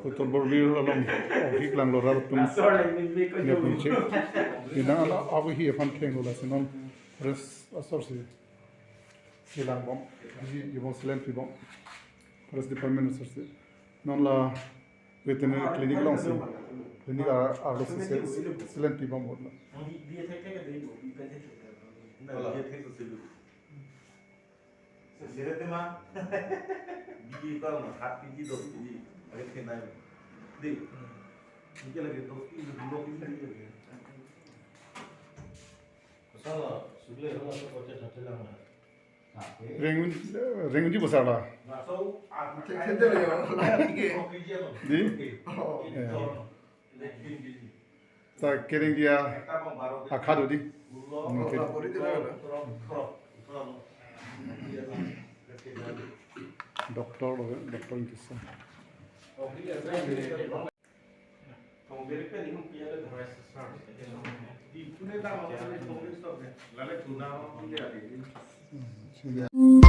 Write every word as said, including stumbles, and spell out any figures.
Doctor Borbir along, oh, hik lang lo rat atum. Sorry, mi, mi ko nep ni chek. Ina ala awi hi aphan thenglo lasi non press asor si kelang bom. Isi ibong silent pibom. Press department asor si. Non la veterinary clinic along si. Clinic a, arlo si se, silent pibom bom. Wala. Sesere tema. Biji pa mo, সাত কেজি, দশ কেজি, আগে খেয়ে নাই। দেই। একে লাগে, দশ কেজি, দশ কেজি লাগে। Kosonlo, sukle holo so koche thate lang na. Rengun, rengun ji bosar la. Laso, ah, Thek thek de le, dua kg ano. Di? Oh. Eh. Sa kereng dia akha do di. Mungkin. Doctor lo, doctor itu sa. Hmm, sini.